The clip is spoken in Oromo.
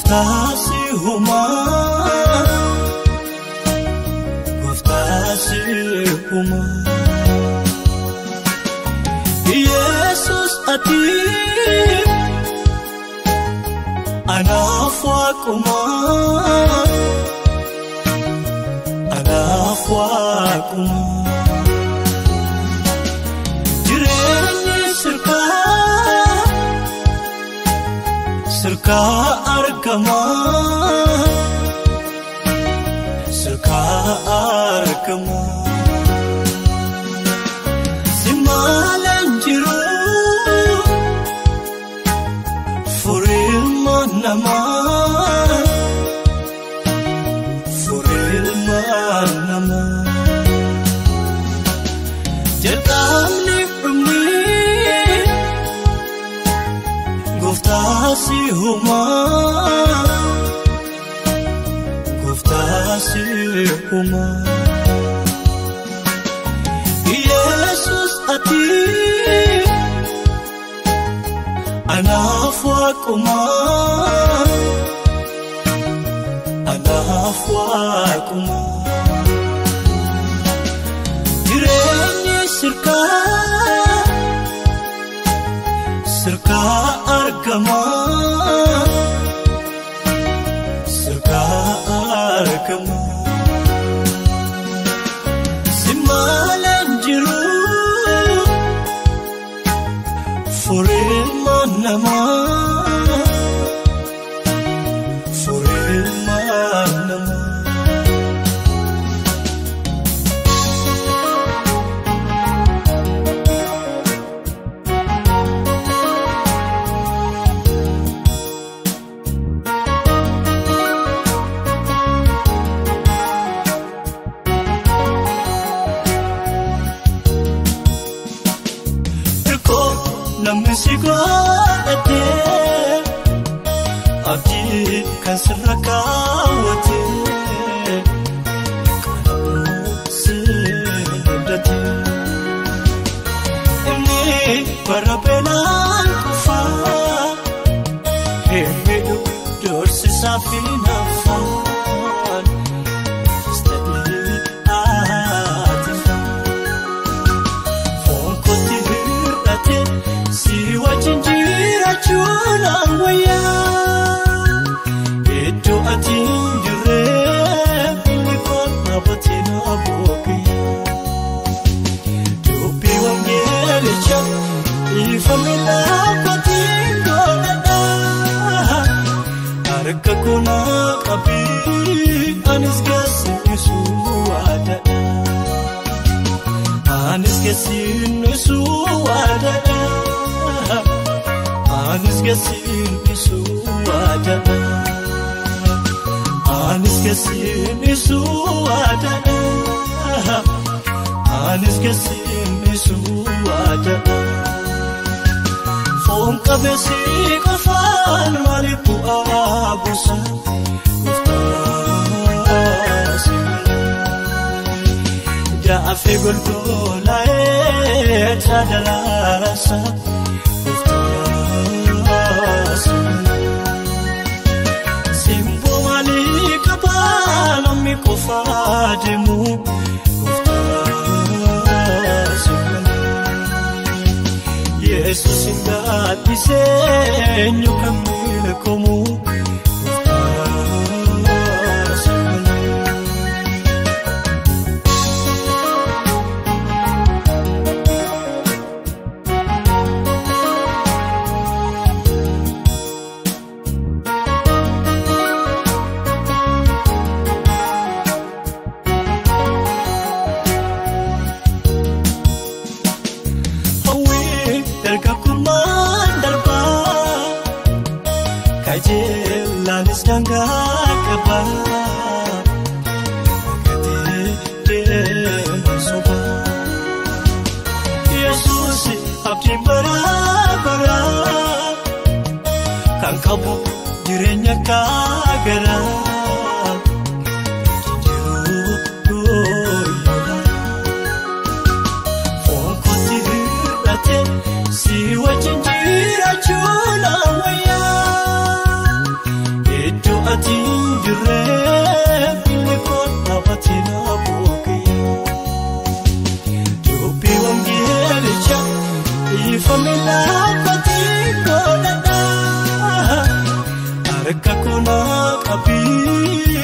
Gooftaa si uumaa, Gooftaa si uumaa. Yesus ati anaaf waaquma, anaaf waaquma. Jireenyi sirkaa, sirkaa argama, sirkaa argama. Si malee jiru furilma namaa, furilma namaa. Jalqabni dhumni Gooftaa si uumaa, Gooftaa si uumaa. Yesus ati anaaf waaquma, anaaf waaquma. Jireenyi sirkaa, sirkaa argama, sirkaa argama. Si malee jiru furilma namaa, furilma namaa. Namni si godhatee abdii kan sirra kaawwatee qana'uu si abdatee. Inni bara beelaan kufaa himmiidhu doorsisaa fi nafaan ta'ee aatifaa foon kootti hir'atee. Si wajjin jiraachuun wayyaa iddoo ati hin jirre billi koon dhaabbatee na boqiyyaa. Dubbii wangeelichaa ifame dhaabbatee godhadhaa harka kunaa qabii anis geessisu waadadha. Anis geessisu waadadha. Anis geessisu waadadha. Anis geessisu waadadha. Anis geessisu waadadha. Foon qabeessi qofaan maaliif bu'aa buusa? Gooftaa si malee. Jaafee golgolaa'ee tajaajila. Simboo maalii qabaa namni qofaa deemu Gooftaa si malee. Yesuus hin gaaddisee eenyu kan beekamu Gooftaa si malee. Dargagummaan darbaa kajeellaanis daangaa qabaa gatii deemaa sobaa. Yesuus abdiin baraa baraa kan qabu jireenya kaagaraa jiruu dooyyaa foon kootti hir'ate. Si wajjin jiraachuun wayyaa. ati hin jirree finni koon dhaabbatee na bookiyya. Dubbii wangeelicha dhiifame dhaabbatee godhadha. Harka koonaa qabii.